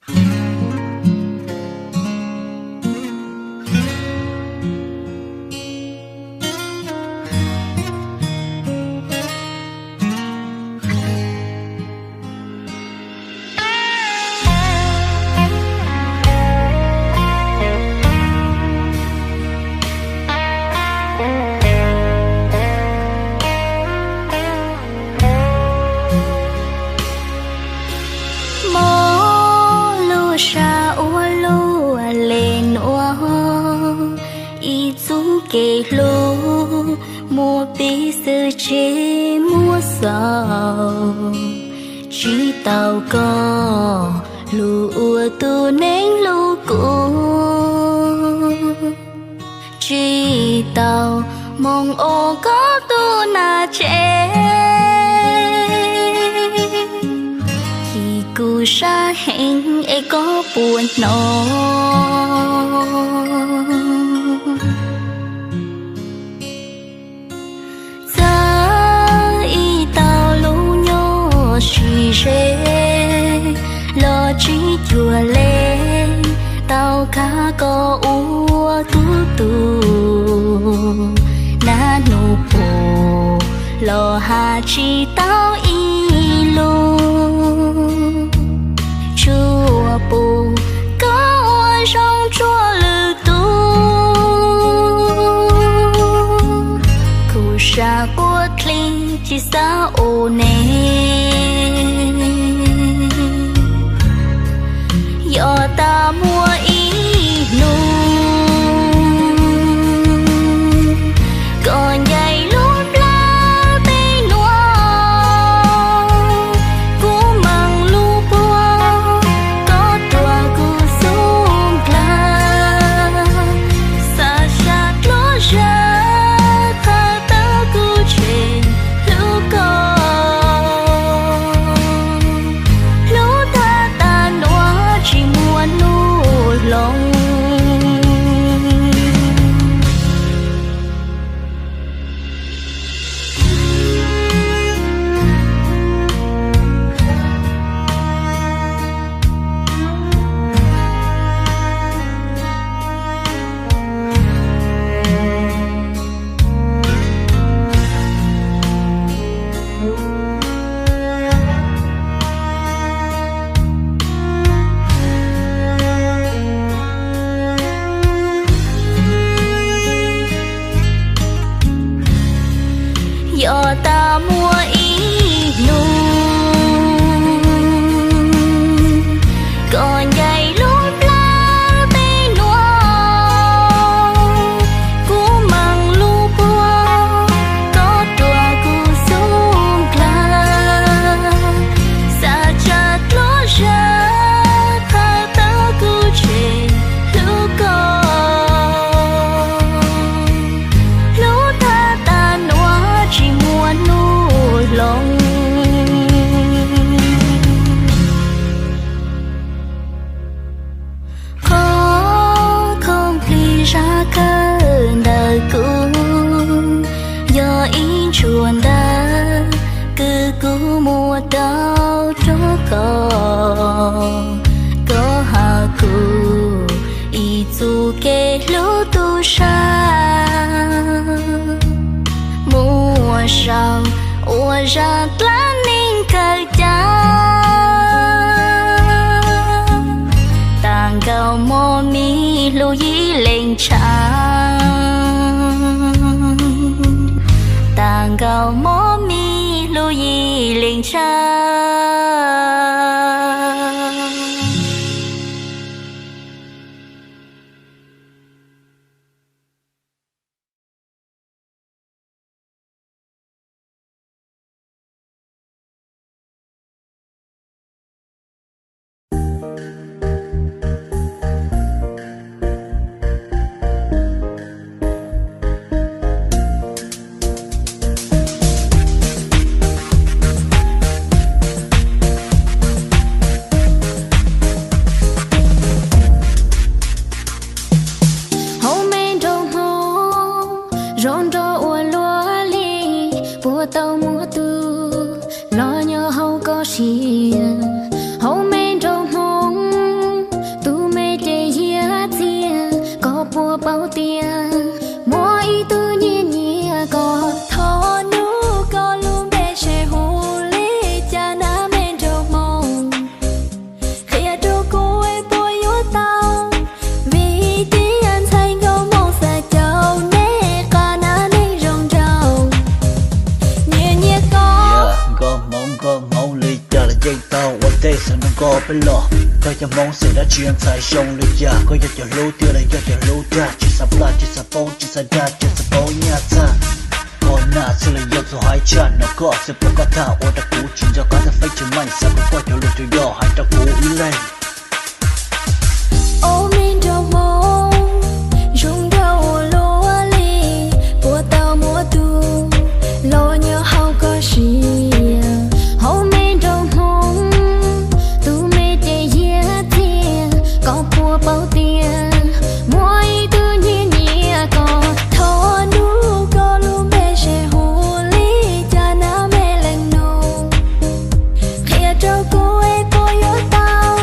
Mob lub sab ua luaj li nuav, ib txuj kev hlub muaj pib xwb tsis muaj xaus. Tsis tau koj hlub ua tus neeg hlub kuv, tsis tau moog ua koj tug nam tsev. Chim kuv sab heev es koj puas hnov. Txawm ib tau lub nyob sib ze los tsis cuag li, tau khav koj ua kuv tug. Naj nub puag los has tsis tau ib lus, tsuas pum koj ua zoo tsuag lwm tus. Kuv sab quaj dlig tsis xav ua neeg. Yog tas muaj ib hnub koj ncaim lub plab peb nuav, kuv meem lub puag koj ruam kuv xub nkaag. Xav zam dluab zam thawj tawb kuv tseg hlub koj. Hlub thaj tas nuav tsis muaj nub hloov. Yog tas muaj ib hnub koj ncaim lub plab peb nuav, kuv meem lub puag koj ruam kuv xub nkaag. Xav zam dluab zam thawj tawb kuv tseg hlub koj. Hlub thaj tas nuav tsis muaj nub hloov. Qhov khoom plig zaj kawg ntawm kuv yog ib ntsuag ntawv kws kuv muab tau rua koj. Koj has kuv ib txuj kev hlub tub sab, muaj sau ua zaj dlaab neeg kawg cav. Tag nkaus mob mis hlub yim leej tshav, tag nkaus mob mis hlub yim leej tshav. Hauv me nroog Hmoob zoo nrog ua luaj li, puas tau muaj tug los nyob hauv koj siab. Hauv me nroog Hmoob Peb los, koj yog Hmoob xeem dab tsi, ntxhais zoo li cas? Koj yog cov hlub tiag los yog cov hlub dag? Tsis xav plaj, tsis xav poob, tsis xav dag, tsis xav poob nyaj txag. Koj nam txhij los yog txhua haiv tshaj, no koj xwb pom koj tag ua rau kuv tsis nco qab, tag feeb tsis meej, xav kom koj cov lus cov yog hais rau kuv ib leeg. Ob me nraug Hmoob zoo nraug ua luaj li, puas tau muaj tus los nyob hauv koj siab? Hauv me nraug Hmoob, tus me ces yiag txiag, koj puas paub tias muaj ib tug nyiam nyiam koj? Thaum hnub koj lub npe se hu li cas na me leej nus? Qhia rau kuv es puas yuav tau,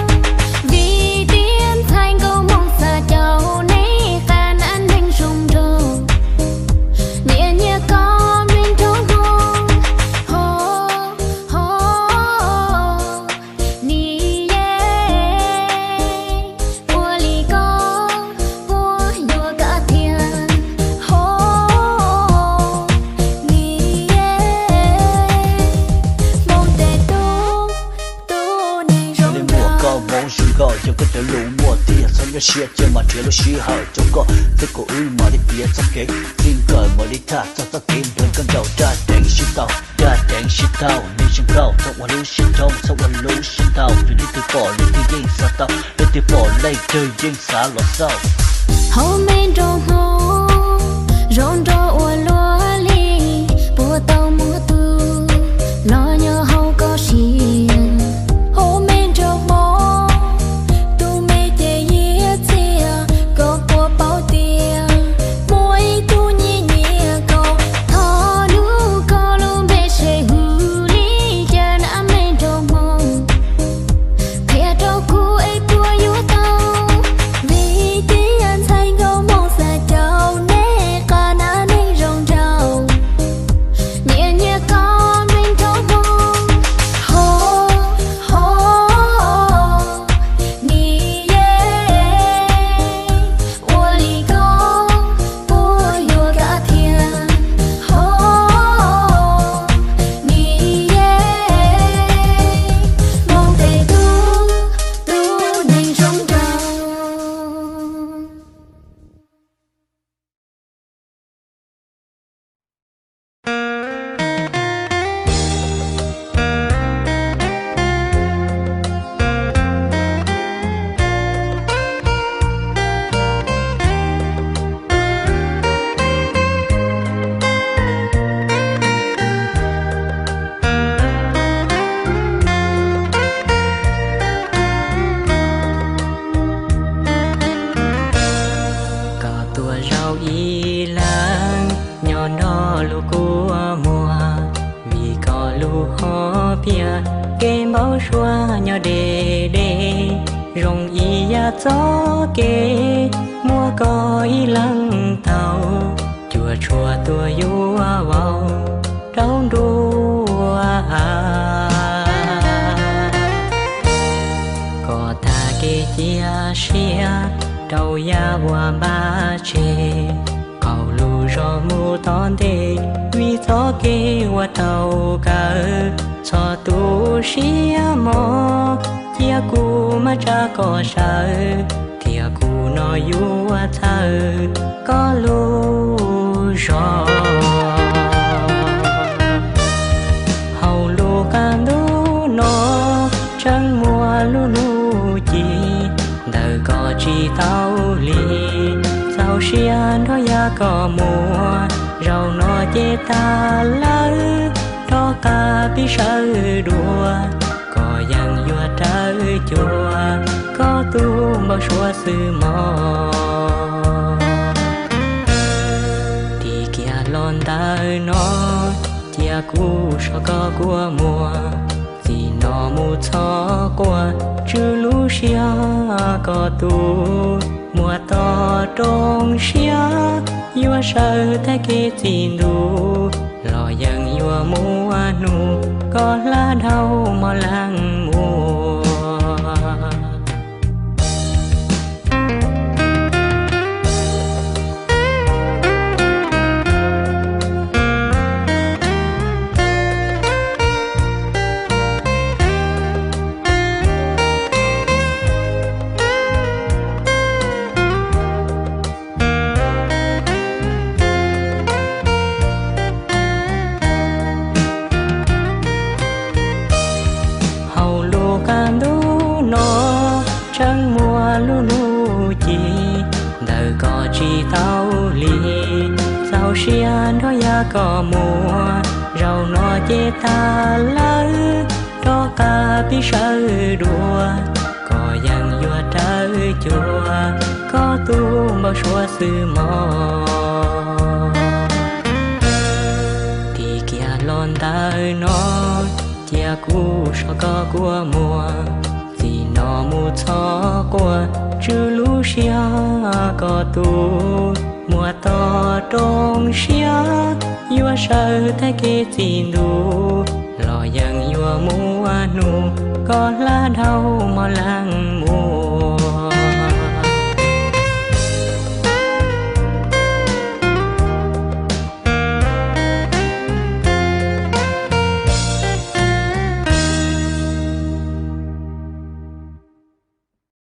vim tias ntxhais nkauj Hmoob xav caum nej qab na neeg zoo nraug. Nyiam nyiam koj me nraug Hmoob, ho, ho, nim ye, ua li koj puas yuav kab thiab, ho, nim ye, Hmoob tej tub, tub neeg zoo nraug. Koj Hmoob zoo nkauj, yog koj cov lus muaj tiag, txhob nyuaj siab cia mas nrhiav lub sij hawm rau koj thiab kuv wb mam li piav txoj kev, txij nkawm mam li tham txog txoj kev nrog koj nraug. Dab ceev sib tau, dab ceev sib tau, neeg zoo nkauj txhob ua lub siab ntshoo, txhob ua lub siab ntau, vim leej twg pom leej twg yeej xav tau, leej twg pom leej twg yeej xav los xauj. Hauv me nraug Hmoob zoo nraug ua luaj li, puas tau muaj tus los nyob hauv koj siab? Hauv me nraug Hmoob, tus me ces yiag txiag, koj puas paub tias muaj ib tug nyiam nyiam koj? Thaum hnub koj lub npe se hu li cas na me nraug Hmoob? Qhia rau kuv es puas yuav tau, vim tias ntxhais nkauj Hmoob xav caum nej qab na neeg zoo nraug. Nyiam nyiam koj me nraug Hmoob, ho, ho, nim ye, ua li koj puas yuav kab thiab, ho, nim ye, Hmoob tej tub, tub neeg zoo nraug. Koj tuaj zaum ib leeg nyob nrog lub kua muag, vim koj lub hom phiaj kev npau suav nyob deb deb, zoo ib yam txoj kev muaj koj ib leeg taug, cuam tshuam tuaj yuav vauv rau nruab av. Koj tag kev cia siab rau yav uas npaj tseg, qaug lug zog mus tom ntej, vim txoj kev uas tau kawm. Txhob tu siab mog, cia kuv mam tsa koj sawv, thiab kuv no yuav txhawb koj lub zog. Hauv lub qab ntuj no tseem muaj lub hnub ci ntawm koj tsis tau li, txaus siab nrog yav koj mus, zaum no ces tag lawm, rov qab pib sawv dua, koj yeej yuav rawv cuag koj tus npau suav xwb mog. Ris kiag los ntawm no, cia kuv so koj kua muag, txij no mus txhob quaj, tswj lub siab koj tus muag to rooj siab, yuav sawv tag kev txij ntuj los yeej yuav muaj hnub koj hla dhau mog leej muam. koj muaj, zaum no ces tag lawm, rov qab pib sawv dua, koj yeej yuav rawv cuag koj tus npau suav xwb mog. Tig kiag los ntawm no, cia kuv so koj kua muag, txij no mus txhob quaj, tswj lub siab koj tus muaj toj roob siab, yuav sawv tag kev txij ntuj los yeej yuav muaj hnub, koj hla dhau mog leej